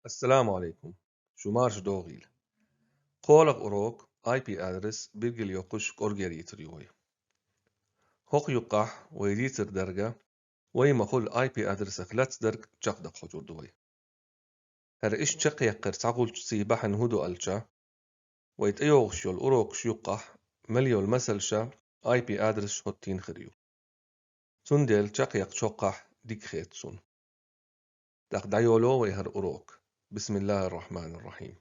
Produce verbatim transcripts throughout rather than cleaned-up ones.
Ассаламу Ӏалайкум. Шо марша догӀийла. КхоалагӀа урок IP адрес билгал йоккхуш кӀоргера йитар ю вай. ХӀокху юккъехь вай дийцар дерг, вай ма-хуьллу IP адресах лацдарг чекхдаккха хьожур ду вай. ХӀара иштта чекхъяккхар цхьа гӀулч ций бахьана хӀун ду аьлча, вай тӀейогӀуш йолу урокаш юккъехь мел йолу масалш IP адресаш хӀоттийна хир ю. Цундела чекхъяккхачохь дика хета суна. ТӀаккха дӀайоло вай хӀара урок. Бисмиллахир-Рахманир-Рахим.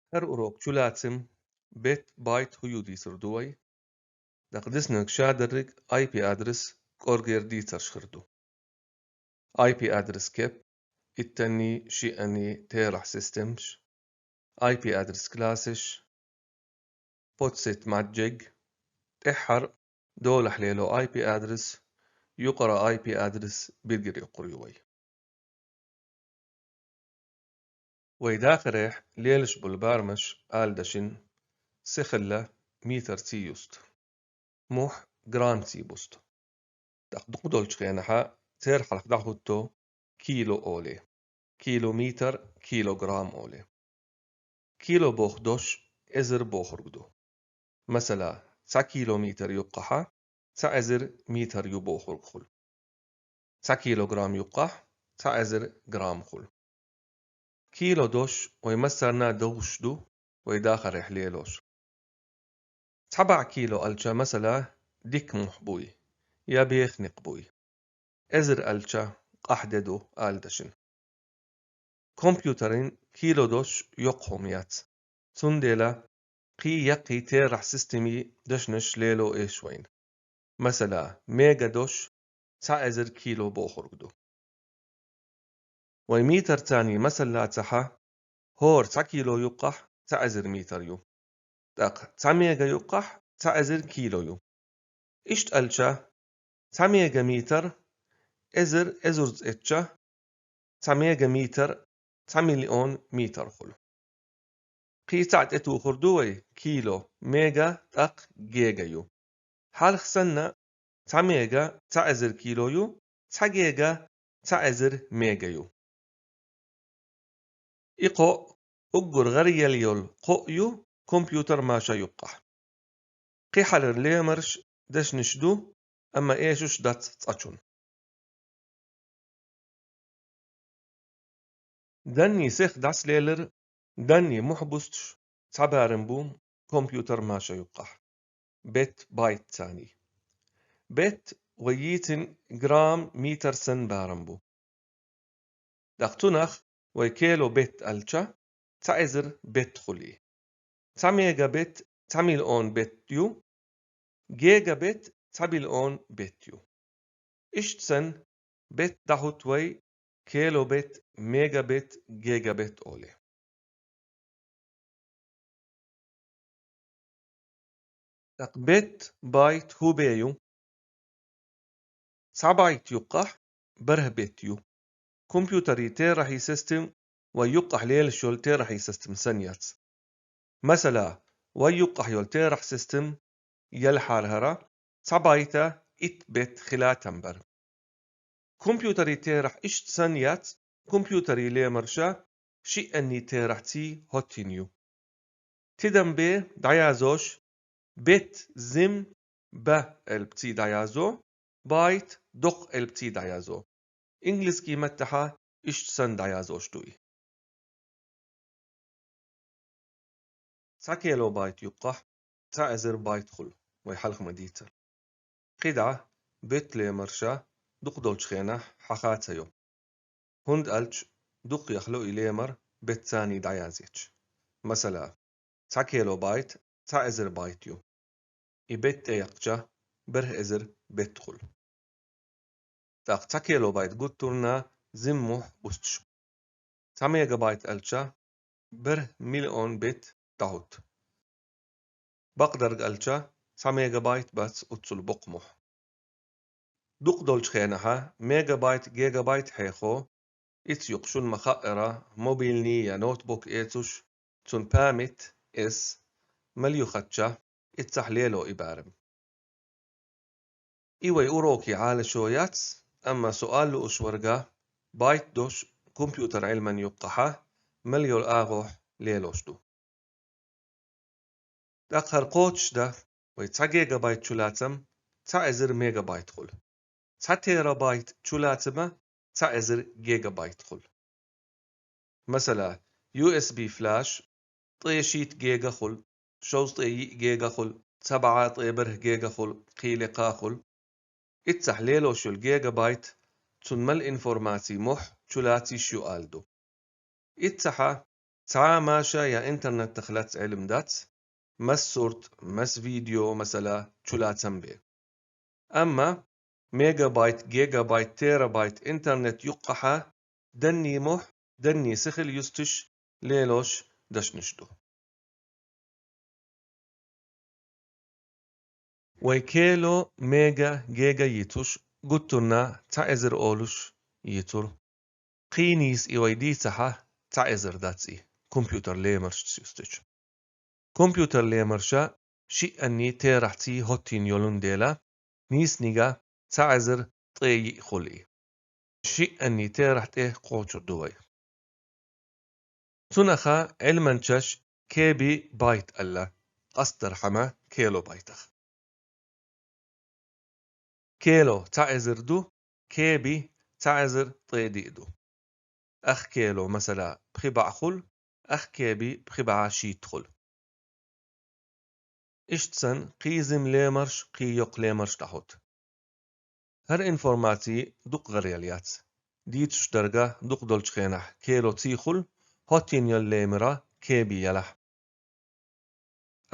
ХӀара урок чулацам бет, байт хӀу ю дийцар ду вай. ТӀаккха диснарг шадерриг IP адрес кӀоргера дийцарш хир ду. IP адрес кеп, иттанний, шиъанний терахь системаш, IP адрес классаш, подсеть маьждиг, тӀаьххьара долахь лело IP адрес, юкъара IP адрес билгал йоккхур ю вай. Вай дахарехь лелаш болу барамаш ала дашна, сихалла метр ций юсту, мухь грамм ций бусту. ТӀаккха дукха долчу хенахь церан хьалха дӀахӀутту кило олий. Километр, килограмм олий. Кило боху дош эзар бохург ду. Масала, цхьа километр юккъехь цхьа эзар метр ю бохург хуьлу. Цхьа килограмм юккъехь цхьа эзар грамм хуьлу. Кило дош вай массарна а довш ду, вай дахарехь лелош. Цхьа бӀе кило аьлча, масала, дика мухь буй, я беха некъ буй. Эзар аьлча, къахь де ду ала дашна. Компьютеран кило дош йоккха хӀума яц. Цундела кхин яккхий терахь системийн дешнаш лело эш вайна. Масала, мега дош цхьа эзар кило бохург ду. Вай метр царний масал лацахь, хӀора цхьа кило юккъехь цхьа эзар метр ю. ТӀаккха цхьа мега юккъехь цхьа эзар кило ю. Иштта аьлча, цхьа мега метр эзар эзарза эцча, цхьа мега метр цхьа миллион метр хуьлу. Кхин цхьаъ тӀетухур ду вай: кило мега, тӀаккха гега ю. Хьалха санна, цхьа мега цхьа эзар кило ю, цхьа гега цхьа эзар мега ю. И кхоъ уггар гӀараяьлла йолу кхоъ ю компьютер маша юккъехь. Кхин хьалхара лемарш дешнаш ду, амма эшуш дац цкъачунна. Данний сиха дӀасалелира, данний мухь бустуш цхьа барам бу компьютер маша юккъехь. Бет, байт царний. Бет вай йийцина грамм, метр санна барам бу. ТӀаккха цунах вай кило бет аьлча, цхьа эзар бет хуьлу. Цхьа мега бет цхьа миллион бет ю, гега бет цхьа биллион бет ю. Иштта санна, бет дӀахӀутту вай кило бет, мега бет, гега бет олий. ТӀаккха бет, байт хӀун бен ю? Цхьа байт юккъехь бархӀ бет ю. Компьютерийн терахьийн систем вай юккъехь лелаш йолу терахьийн систем санна яц. Масала, вай юккъехь йолу терахь систем ялхьара хӀара, цхьа байта итт бет хила там бара. Компьютерийн терахь иштта санна яц, компьютерийн лемарша шиъанний терахь ций хӀоттийна ю. Тидам бен дӀаязош: бет зим ба элп ций дӀаязо, байт доккха элп ций дӀаязо. Инглизский маттахь иштта санна дӀаязош ду и. Цхьа килобайт юккъехь цхьа эзар байт хуьлу, вай хьалха ма дийцара. КхидӀа бет лемарша дукха долчу хенахь хьаха ца йо. ХӀунда аьлча дукха яхло и лемар бет царний дӀаязъеча. Масала, цхьа килобайт цхьа эзар байт ю. И бет тӀеяккхича, бархӀ эзар бет хуьлу. ТӀаккха цхьа килобайт гуттарна зим мухь бустуш. Цхьа мегабайт аьлча, бархӀ миллион бет дӀахӀутту. Бакъдерг аьлча, цхьа мегабайт бац уццул боккха мухь. Дукха долчу хенахьа мегабайт, гегабайт хьехо, ица юкъ шуна ма-хаъара, мобильный я ноутбук эцуш, цунна память эс, мел ю хатча, иццахь лело и барам. И вай урокийн Ӏалашо яц, амма суал луш варга байт дош компьютер Ӏилман юккъахьа мел йол агӀо лелош ду. ТӀаккха хӀара кхочушда вай цхьа гигабайт чулацам цхьа эзар мегабайт хул. Цхьа терабайт чулацама цхьа эзар гигабайт хул. Масала, ю эс би флеш ткъе шийтта гига хул, шовзткъе йиъ гига хул, цхьа бӀаь ткъе бархӀ гига хул, кхеле кхахул. Иццахь лелош йолу гигабайт цунна мел информаци мухь чулацийш ю аьлла ду. Иццахьа цхьа а маша я интернетах лаьцна Ӏилма дац, мас сурт, мас видео, масала, чулацам бен. Амма мегабайт, гигабайт, терабайт интернет юккъахьа данни мухь, данни сихил юстуш лелош дашнаш ду. Вай кило, мега, гега йийцуш, гуттарна цхьа эзар олуш йийцур. Кхин нийса и вай дийцахьа, цхьа эзар дац и, компьютер лемаршца юстича. Компьютер лемарша шиъанний терахьций хӀоттийна йолун дела, нийснига цхьа эзар ткъе йиъ хул и. Шиъанний терахь тӀе кхочур ду вай. Цунаха Ӏилманчаш кеби байт аьлла, къастархьама килобайтах. Кило цхьа эзар ду, кеби цхьа эзар ткъе диъ ду. Ах кило, масала, пхи бӀаь хул, ах кеби пхи бӀаь шийтта хул. Иштта санна, кхийзим лемарш, кхиййоккха лемарш дӀахӀутту. ХӀара информаци дукха гӀараяла яц. Дийцуш дарга дукха долчу хенахь кило ций хул, хӀоттийна йолу лемара кеби ялахь.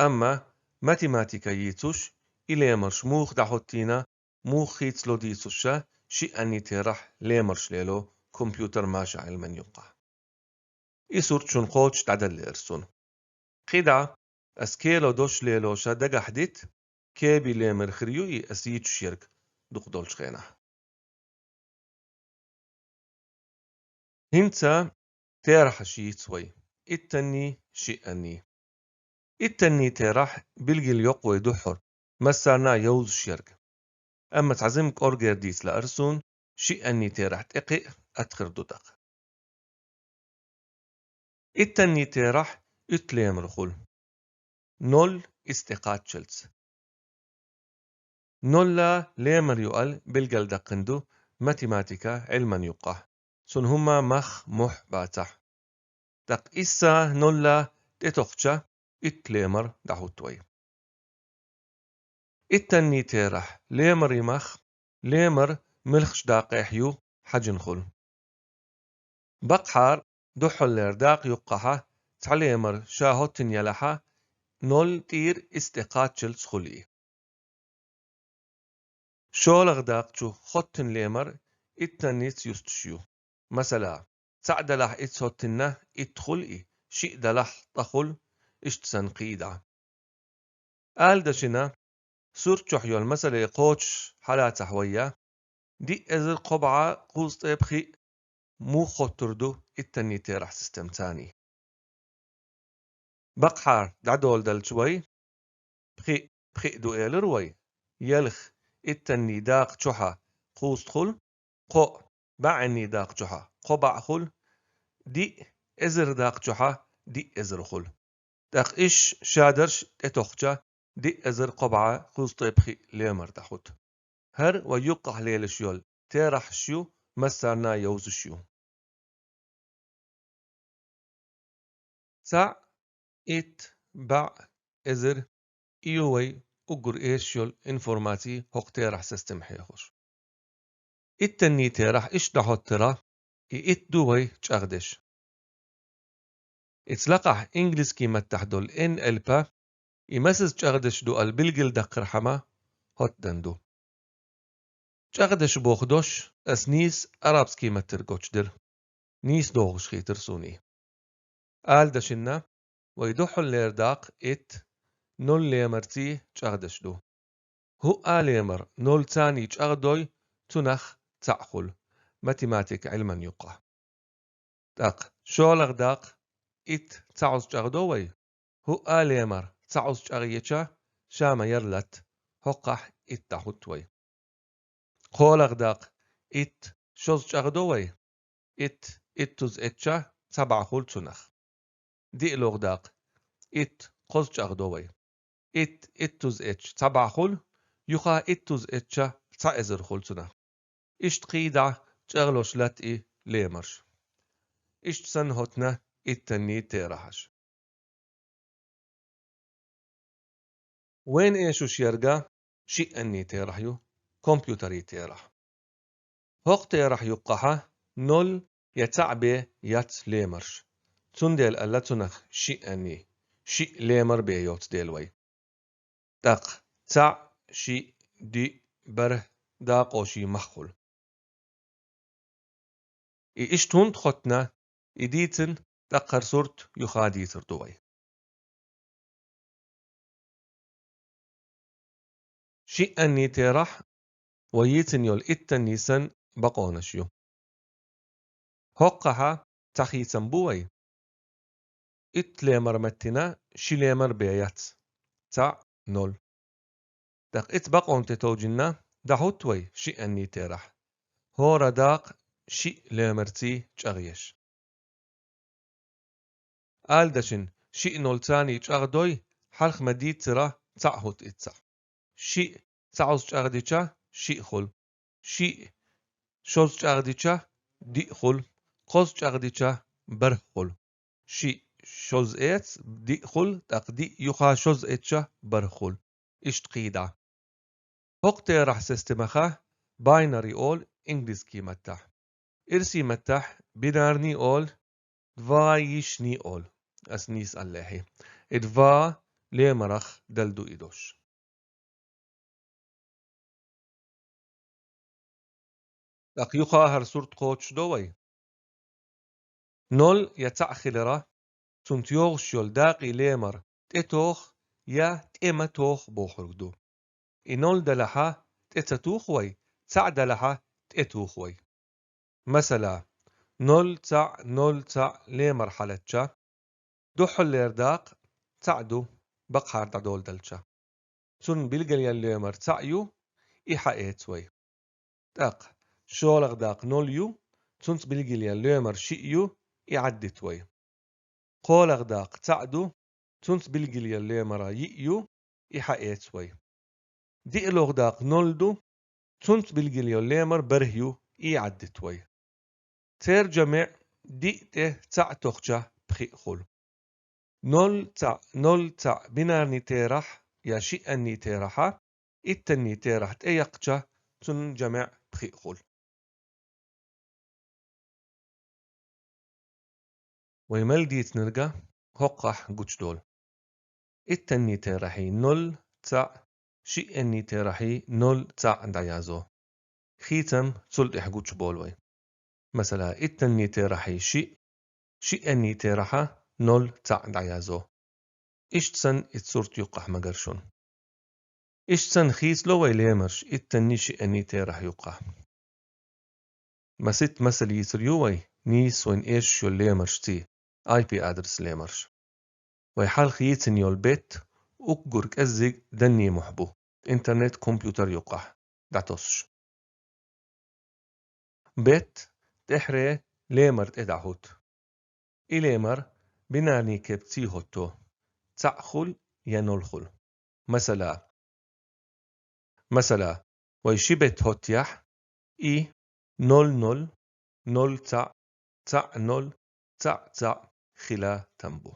Амма математика йийцуш, и лемарш муха дӀахӀоттийна, муха хийцало дийцуш ша, шиъанний терахь лемарш лело компьютер маша Ӏилман юккъахь. И сурт шуна кхочуш дӀадаллера суна. КхидӀа ас кило дош лелоша дагахь дита, кеби лемар хир ю и ас йийцуш ерг дукха долчу хенахь. ХӀинца терахьаш йийца вай, иттанний, шиъанний. Иттанний терахь билггал йоккху вай дуьххьара, массарна а йовзуш ерг. Амма цхьа жимма кӀоргера дийца лаара суна, шиъанний терахь тӀе кхиъ атхир ду тӀаккха. Иттанний терахь итт лемар хуьлу. Ноль исс тӀе кхаччалц. Нолла лемар ю аьлла билгалдаккхина ду математика Ӏилман юккъахь. Цунна хӀумма мах, мухь бацахь. ТӀаккха исса нолла тӀетохча итт лемар дӀахӀутту вай. Иттанний терахь лемарий мах, лемар муьлххачу дакъехь ю хьаьжна хуьлу. Бакъхьара дуьххьарлера дакъа юккъахьа цхьа лемар ша хӀоттийна ялахьа, ноль тӀера исс тӀе кхаччалц хуьлу и. ШолгӀа дакъа чу хӀоттийна лемар иттанница юстуш ю. Масала, цхьаъ далахь исс хӀоттийна итт хуьлу и, шиъ далахь ткъа хуьлу, иштта санна кхидӀа. Ала дашина, сурт чохь йолу масале кхочуш хьалацахь вай я, диъ эзар кхо бӀе кхузткъе пхиъ муха хӀоттур ду иттанний терахь системаца. Бакъхьара дӀадоладелча вай, пхиъ, пхиъ ду элира вай, ялх иттанний дакъа чохьа кхузткъа хуьлу, кхоъ бӀенний дакъа чохьа кхо бӀе хуьлу, диъ эзар дакъа чохьа диъ эзар хуьлу. ТӀаккха иш шадерш тӀетохча, диъ эзар кхо бӀе кхузткъе пхиъ лемар дӀахӀутту. ХӀара вай юккъахь лелаш йолу терахьаш ю, массарна а йовзуш ю. Цхьаъ, итт, бӀе, эзар, и ю вай уггар эшаш йолу информаци хӀокху терахь системан хьехош. Иттанний терахь иштта дӀахӀоттара, и итт ду вай чӀагӀдеш. Ицу лакхахь инглизкий маттахь долу эн элпа, и масаза чӀагӀдеш ду аьлла билгалдаккхархьама, хӀоттдан ду. ЧӀагӀдеш боху дош ас нийса арабский маттара гочдира. Нийса догӀуш хийтира суна и. Ала дашина, вай дуьххьарлера дакъа итт, ноль лемарций чӀагӀдеш ду. ХӀуъа лемар ноль царний чӀагӀдой, цунах цхьаъ хуьлу, математика Ӏилман юккъахь. ТӀаккха шолгӀа дакъа итт цхьаъ оцу чӀагӀдо вай, хӀуъа лемар цхьаъ оцу чӀагӀъеча, ша ма яра латта, хӀокхахь итт дӀахӀутту вай. КхоалгӀа дакъа Итт шозза чӀагӀдо вай? Итт иттуза эцча цхьа бӀахьул цунах. ДиълагӀа дакъа. Итт кхозза чӀагӀдо вай? Итт иттуза эцча цхьа бӀахьул, юха иттуза эцча цхьа эзар хул цунах. Иштта кхийдӀа чӀагӀлуш латт и лемарш. Иштта санна хӀоттана иттанний терахьаш. Вайна эшаш ерг шиъанний терахь ю, компьютера терахь. ХӀокху терахь юккъахь ноль я цхьаъ бен яц лемарш. Цундела аьлла цунах шиъанний, шиъ лемар бен йоцу дела вай. ТӀаккха цхьаъ, шиъ, диъ, бархӀ, дакъо ший мах хуьлу. И иштта хӀунда хӀоттана, и дийцина тӀаккха сурт юха дийцар ду вай. Шиъанний терахь вай йийцина йолу иттанний санна бакъонаш ю. ХӀокхахь цхьа хийцам бу вай. Итт лемар меттина ши лемар бен яц. Цхьаъ, ноль. ТӀаккха ицца бакъонан тӀе товжина дӀахӀутту вай шиъанний терахь. ХӀора дакъа шиъ лемарций чӀагӀъеш. Ала дашна, шиъ ноль царний чӀагӀдой, хьалха ма дийццара цхьаъ хӀутту иццахь. Шиъ цхьаъ шозза чӀагӀдича, шиъ хуьлу. Шиъ шозза чӀагӀдича, диъ хуьлу. Кхозза чӀагӀдича, бархӀ хуьлу. Шиъ шозза эц, диъ хуьлу, тӀаккха диъ юха шозза эцча, бархӀ хуьлу. Иштта кхийдӀа. ХӀокху терахь системах binary олу ингалсийн маттахь. Ирсийн маттахь бинарный олу, двоичный олу. Ас нийса аллехьи. И два лемарах дала ду и дош. ТӀаккха юха хӀара сурт кхочушдо вай. Ноль я цхьаъ хилира, цунца йогӀуш йолу дакъий лемар тӀетоха я тӀе ма тоха бохург ду. И ноль делахь, тӀе ца туху вай, цхьаъ делахь, тӀе туху вай. Масала, ноль цхьаъ ноль цхьаъ лемар хьалаьцча, дуьххьарлера дакъа цхьаъ ду, бакъахьара дӀадоладелча. Цунна билгалъян лемар цхьаъ ю, и хьаэца вай. ТӀаккха шолгӀа дакъа ноль ю, цунца билгалъян лемар шиъ ю, и Ӏаддита вай. КхоалгӀа дакъа цхьаъ ду, цунца билгалъян лемар йиъ ю, и хьаэца вай. ДиълагӀа дакъа ноль ду, цунца билгалъян лемар бархӀ ю, и Ӏаддита вай. Церан жамиӀ диъ тӀе цхьаъ тохча пхиъ хуьлу. Ноль цхьаъ ноль цхьаъ бинарный терахь я шиъанний терахь, иттанний терахь тӀеяккхича, цуьнан жамиӀ пхиъ хуьлу. Вай мел дийцинарг хӀокхахь гучудолу. Иттанний терахьий ноль цхьаъ, шиъанний терахьий ноль цхьаъ дӀаязо. Хийцам цул тӀаьхьа гучуболу вай. Масала, иттанний терахьий шиъ, шиъанний терахьа ноль цхьаъ дӀаязо. Иштта санна и сурт юккъахь магар шуна. Иштта санна хийцало вай лемарш иттанний, шиъанний терахь юккъахь. Маситта масал йийцур ю вай нийса вайна эшаш йолу лемаршций, I P адрес лемарш. Вай хьалха йийцина йолу бетт уггар кӀеззиг данний мохь бу интернет-компьютер юккъахь дӀатосуш. Бетт тӀаьххьара лемар тӀе дӀахӀутту. И лемар бинарный кепций хӀотто, цхьаъ хуьлу я ноль хуьлу. Масала, масала, вай ши бетт хӀоттаяхь, и ноль ноль, ноль цхьаъ, цхьаъ ноль, цхьаъ цхьаъ хила там бу.